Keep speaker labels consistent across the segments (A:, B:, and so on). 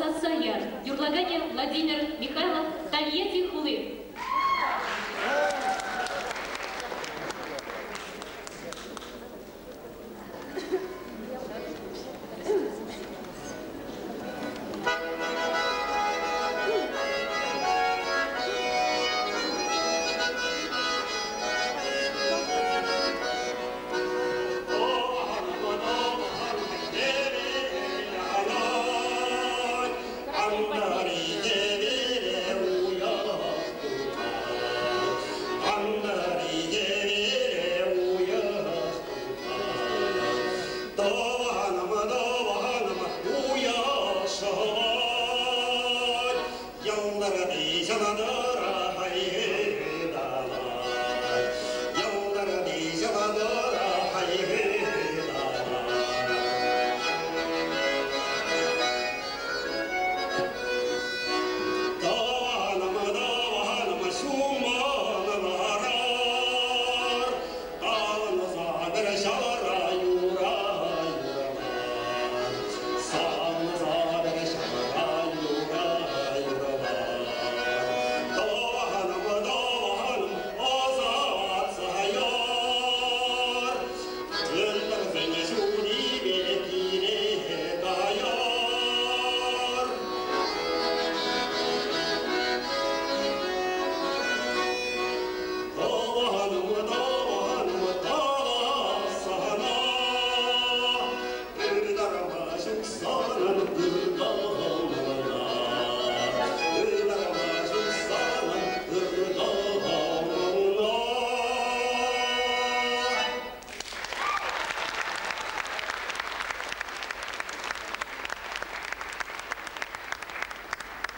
A: Ӑсатса яр. Юрлаканӗ Владимир Михайлов, Тольятти хули.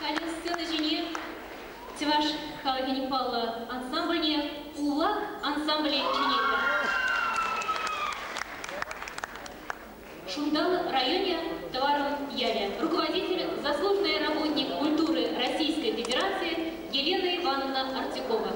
A: Халӗ сцена ҫине чӑваш халӑхӗн паллӑ ансамбльне Улах ансамбле чӗнетпӗр. Шунтал районӗ, Тӑварӑм ялӗ. Руководитель, заслуженный работник культуры Российской Федерации Елена Ивановна Артюкова.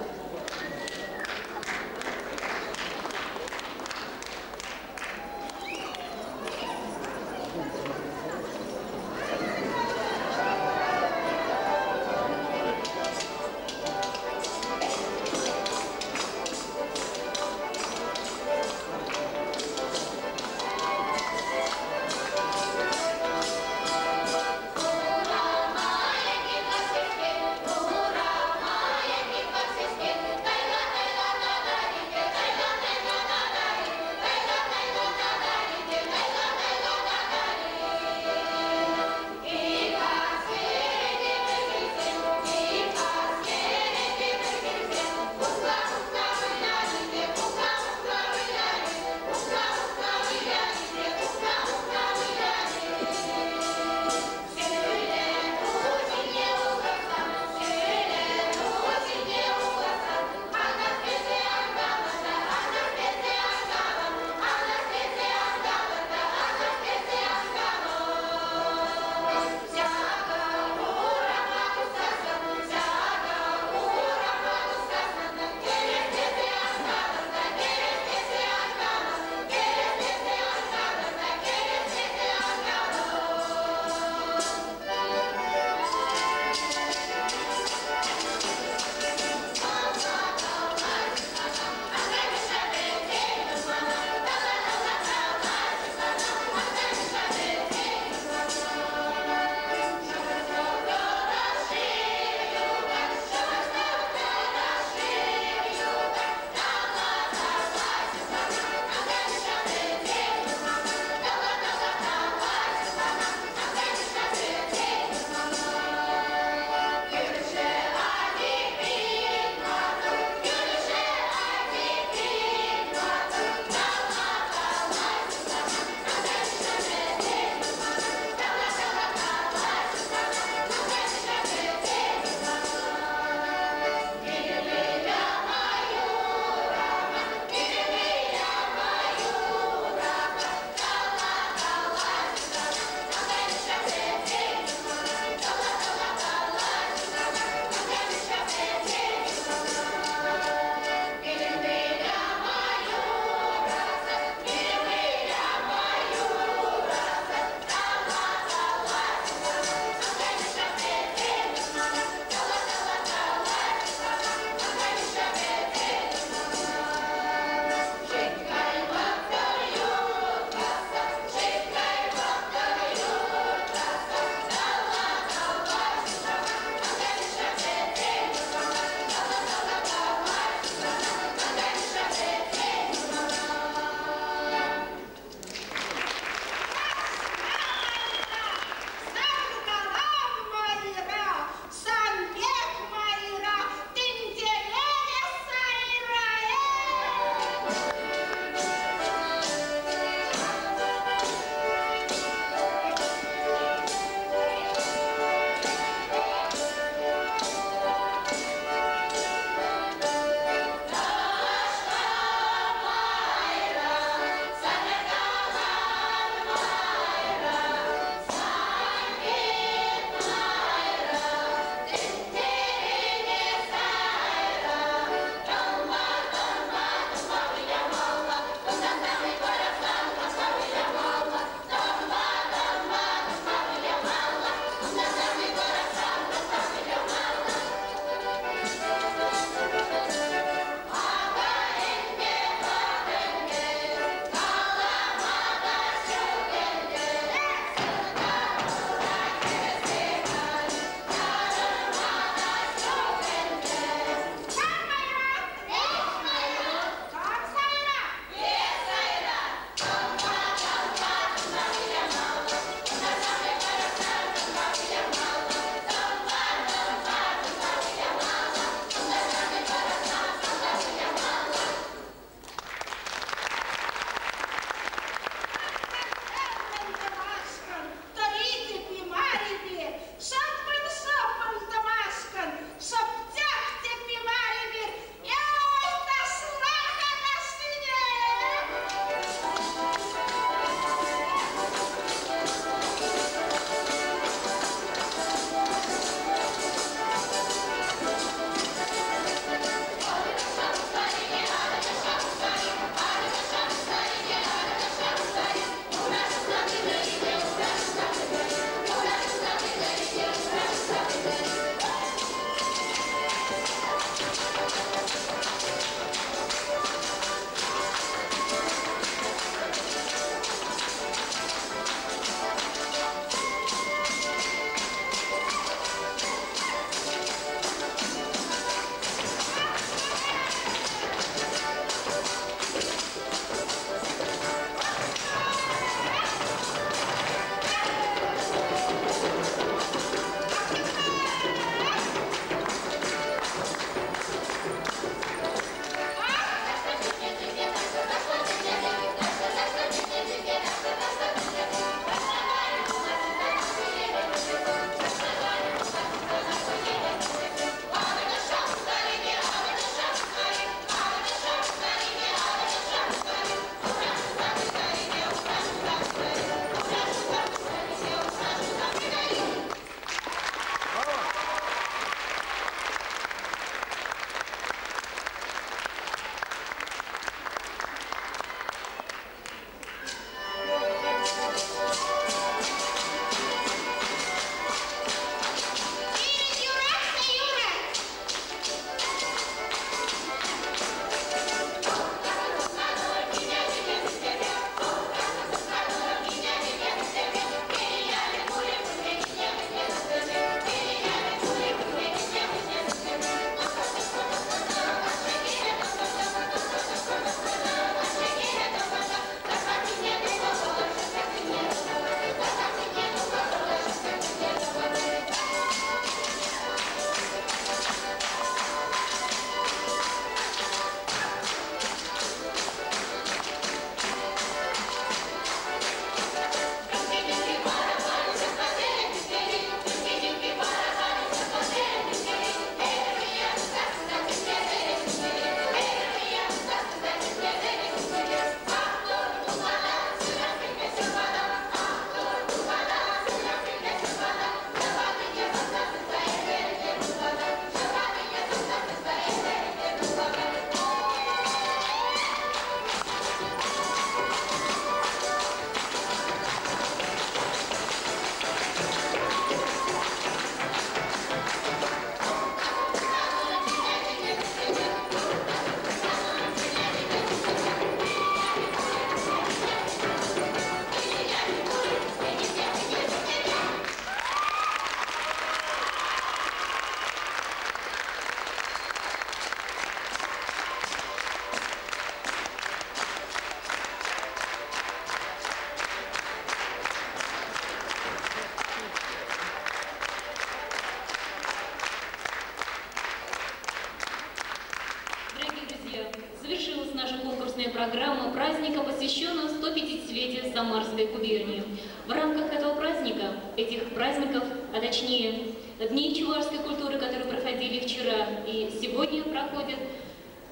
A: Самарской губернии. В рамках этого праздника, этих праздников, а точнее Дней чувашской культуры, которые проходили вчера и сегодня проходят,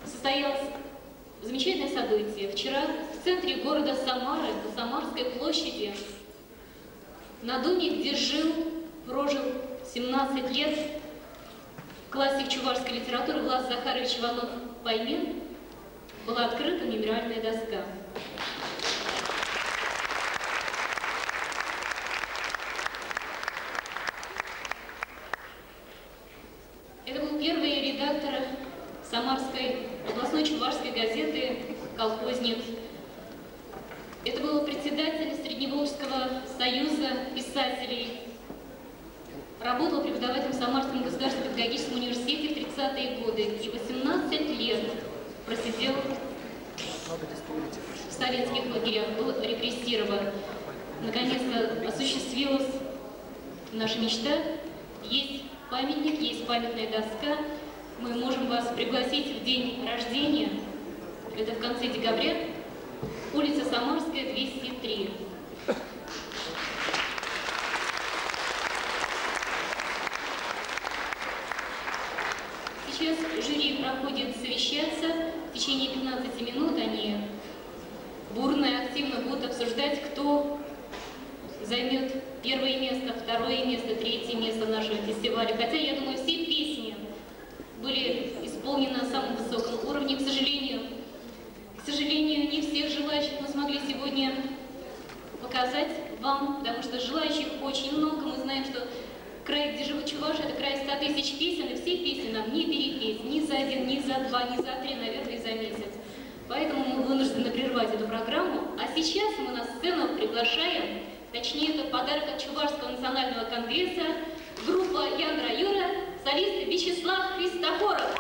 A: состоялось замечательное событие. Вчера в центре города Самары, на Самарской площади, на доме, где жил, прожил 17 лет классик чувашской литературы Влас Захарович Иванов-Паймен, была открыта мемориальная доска. Это был первый редактор Самарской областной чувашской газеты «Колхозник». Это был председатель Средневолжского союза писателей. Работал преподавателем в Самарском государственном педагогическом университете в 30-е годы и 18 лет просидел в сталинских лагерях, был репрессирован. Наконец-то осуществилась наша мечта. Есть памятник, есть памятная доска. Мы можем вас пригласить в день рождения. Это в конце декабря. Улица Самарская, 203. Сейчас жюри проходит совещаться. В течение 15 минут они бурно и активно будут обсуждать, кто займет первое место, второе место, третье место нашего фестиваля. Хотя, я думаю, все песни были исполнены на самом высоком уровне. К сожалению, не всех желающих мы смогли сегодня показать вам, потому что желающих очень много. Мы знаем, что край, где живут чуваши, это край 100 тысяч песен, и все песни нам не перепеть ни за один, ни за два, ни за три, наверное, и за месяц. Поэтому мы вынуждены прервать эту программу. А сейчас мы на сцену приглашаем, точнее, это подарок от Чувашского национального конгресса, группа Яндра Юра, солист Вячеслав Христофоров.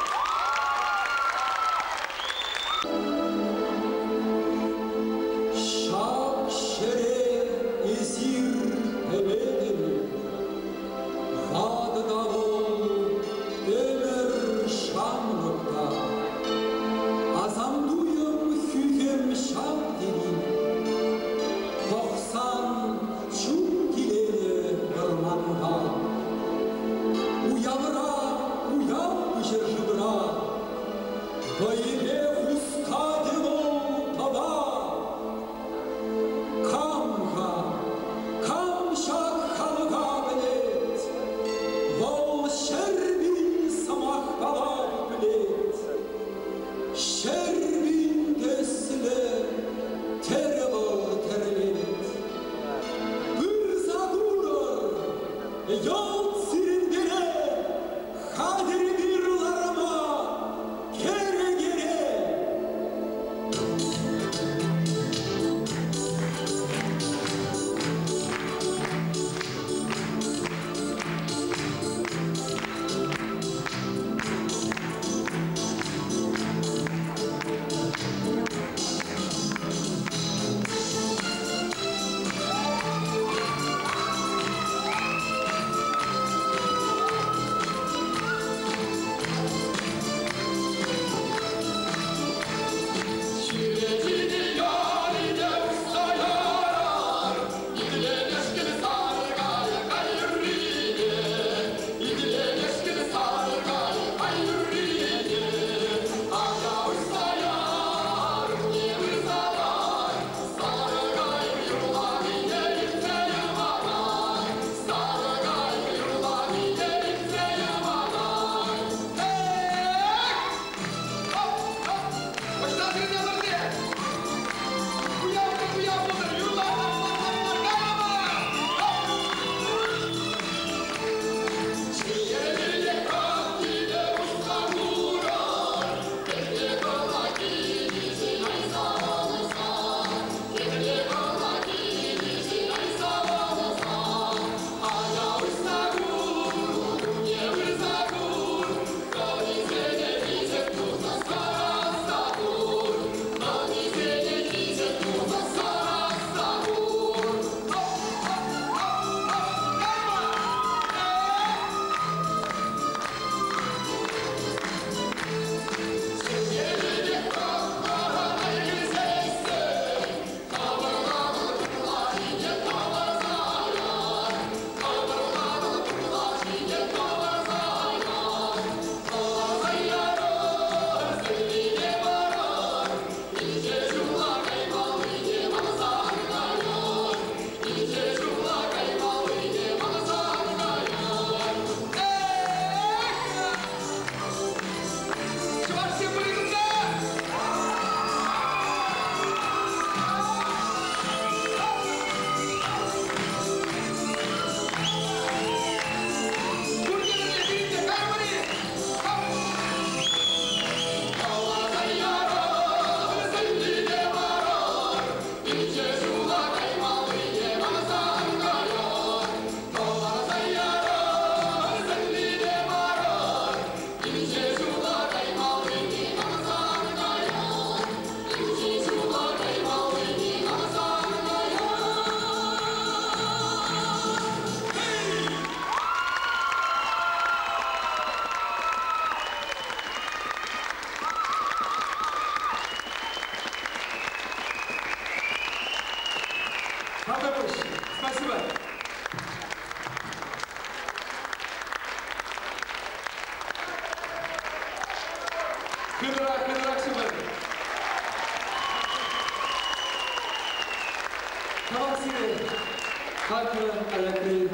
B: аякри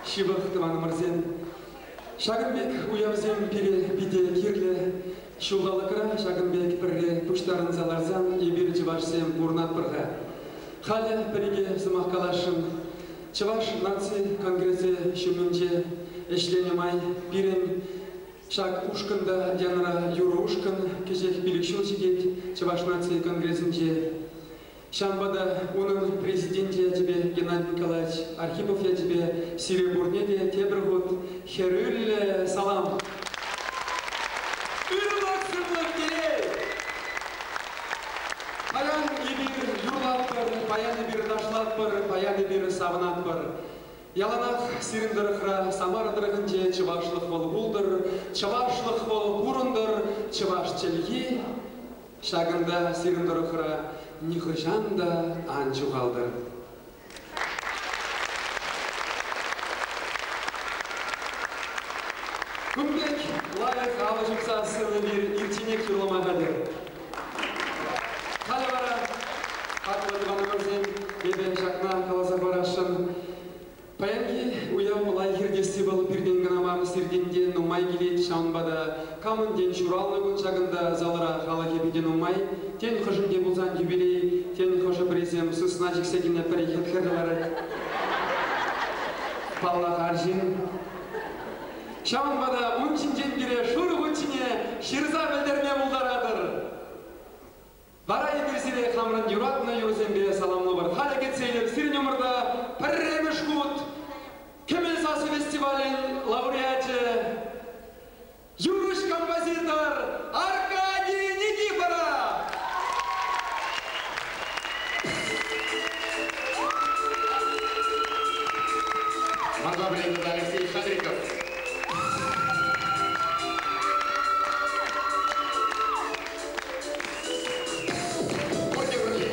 B: ҫывӑх тӑванӑмӑрсем! Ҫакӑн пек уявсем пире питӗ кирлӗ. Ҫулталӑкра ҫакӑн пек пӗрре пуҫтарӑнса ларсан эпир чӑвашсем пурӑнатпӑр-ха. Халӗ пӗр-икӗ сӑмах каласшӑн. Чӑваш наци конгресӗ ҫумӗнче ӗҫленӗ май пирӗн ҫак ушкӑнта Янра юрӑ ушкӑн кӗҫех 5 ҫул ҫитет Чӑваш наци конгресӗнче. Ҫавӑнпа та унӑн президенчӗ ячӗпе Геннадий Николаевич Архипов ячӗпе сире пурне те тепӗр хут хӗрӳллӗ салам! Ырлӑх-сывлӑх телей! Паян эпир юрлатпӑр, паян эпир ташлатпӑр, паян эпир савӑнатпӑр. Яланах сирӗн тӑрӑхра, Самара тӑрӑхӗнче чӑвашлӑх вӑл пултӑр, чӑвашлӑх вӑл пурӑнтӑр, чӑваш чӗлхи Ҫакӑнта сирӗн тӑрӑхра нихӑҫан та ан ҫухалтӑр. Кун пек лайӑх алӑ ҫупсассӑн эпир ирчченех юрлама хатӗр. Халӗ вара, хаклӑ тӑванӑмӑрсем, эпӗ ҫакна каласа хӑварасшӑн. Паянхи уяв лайӑх иртесси вӑл пиртен кӑна мар, сиртен те нумай килет. Ҫавӑнпа та камӑн тен ҫуралнӑ кун ҫакӑнта залра халӑхӗ питӗ нумай. Тен, хӑшӗнте пулсан юбилей, тен, хӑшӗ-пӗрисем сысна чиксе килнӗ пӗр хӗп-хӗрлӗ ларать. Паллах, арҫын. Ҫавӑнпа та ун ҫинчен пире шурӑ хут ҫине ҫырса пӗлтерме пултаратӑр. Вара эпир сире хамӑрӑн юратнӑ юрӑсемпе саламлӑпӑр. Халӗ кӗтсе илер сирӗн умӑрта пӗрремӗш хут Кӗмӗл сасӑ фестивалӗн лауреачӗ, юрӑҫ-композитор Аркадий Никифоров!
C: Манпа пӗрле Алексей Шадриков. Пурте пӗрле.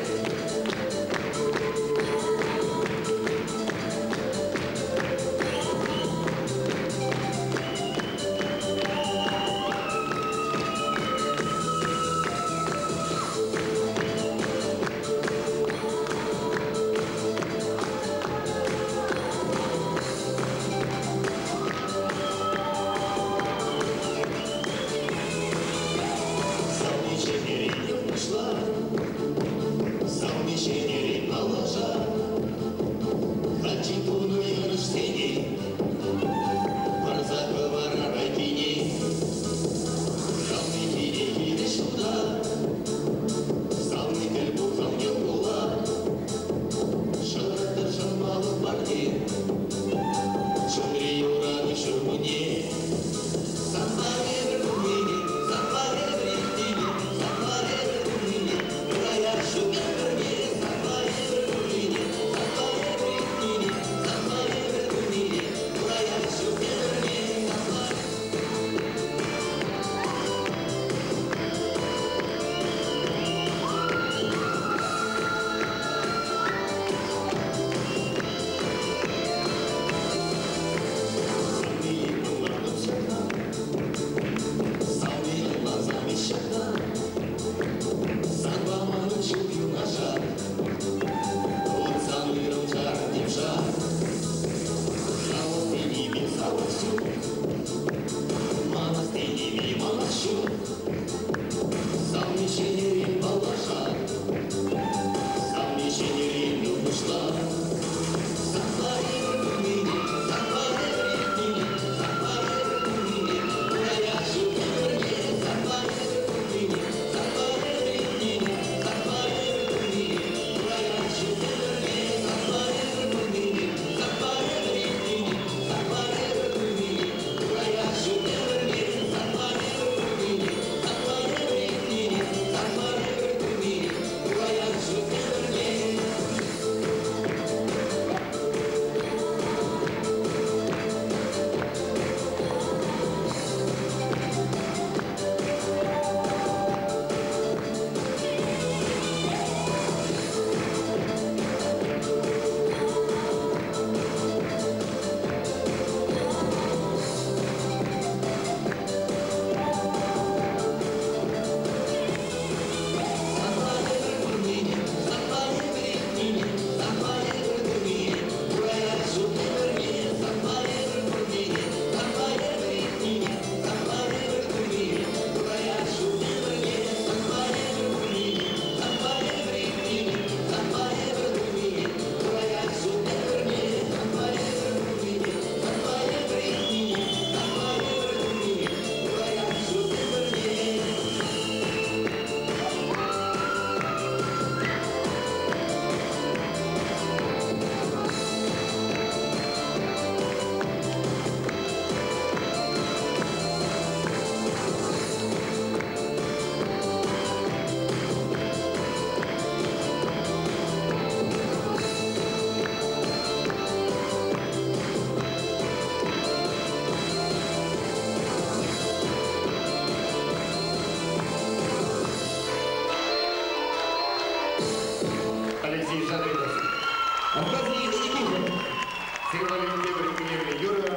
C: Сирӗн тепӗр илемлӗ юрӑ.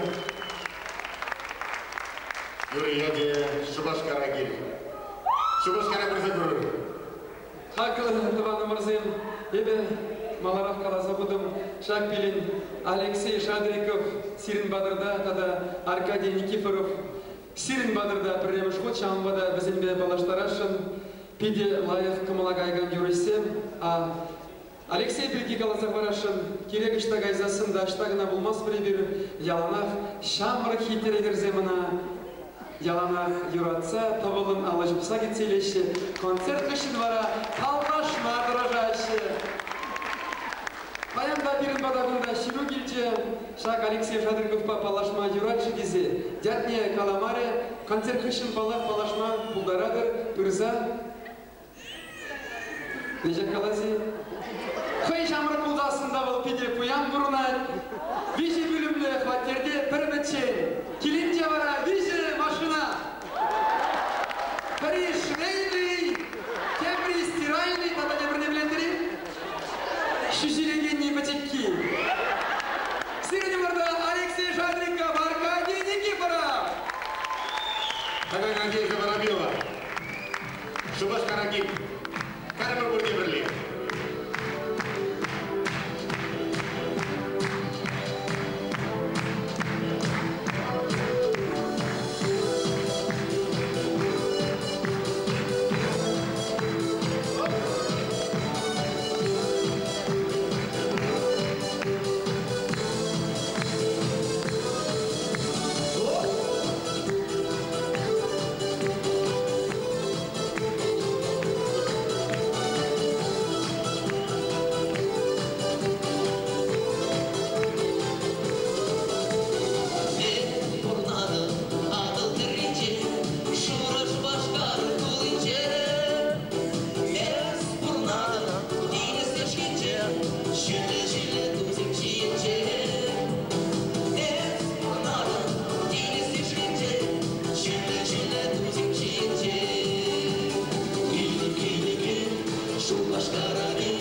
C: Юрӑ ячӗ Шупашкара кил. Шупашкара пырса курӑр.
B: Хаклӑ тӑванӑмӑрсем, эпӗ маларах каласа хутӑм, ҫак пирӗн Алексей Шадриков сирӗн патӑрта тата Аркадий Никифоров сирӗн патӑрта пӗрремӗш хут, ҫавӑнпа та вӗсемпе паллаштарасшӑн. Питӗ лайӑх кӑмӑла каякан юрӑҫсем. Алексей пирки каласа хӑварасшӑн, кирек ӑҫта кайсассӑн та ӑҫта кӑна пулмастпӑр эпир, яланах ҫамрӑк хитре хӗрсем ӑна яланах юратса, тӑвӑллӑн алӑ ҫупса кӗтсе илеҫҫӗ. Концерт хыҫҫӑн вара тавлашма тӑрӑшаҫҫӗ. Паян та пирӗн пата кунта ҫыру килчӗ. Ҫак Алексей Шадриковпа паллашма юрать-ши тесе ятне каламарӗ. Концерт хыҫҫӑн паллах паллашма пултаратӑр. Пырса Веҫех калас-и? Хӑй ҫамрӑк пулсассӑн та вӑл питӗ пуян пурӑнать. Виҫӗ пӳлӗмлӗ хваттерте пӗр пӗччен. Килӗнче вара виҫӗ машина. Пӗри швейный, тепри стиральный тата тепӗрне пӗлетӗр-и? Ҫӳҫелекенни пӗчӗкки. Сирӗн умӑрта Алексей Шадриков, Аркадий Никифоров!
C: Тата Надежда Воробьева. Шупашкара кил. Карӑмӑр пурте пӗрле. Пурте пӗрле.
D: Шупашкара кил,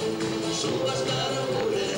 D: Шупашкара пулӗ,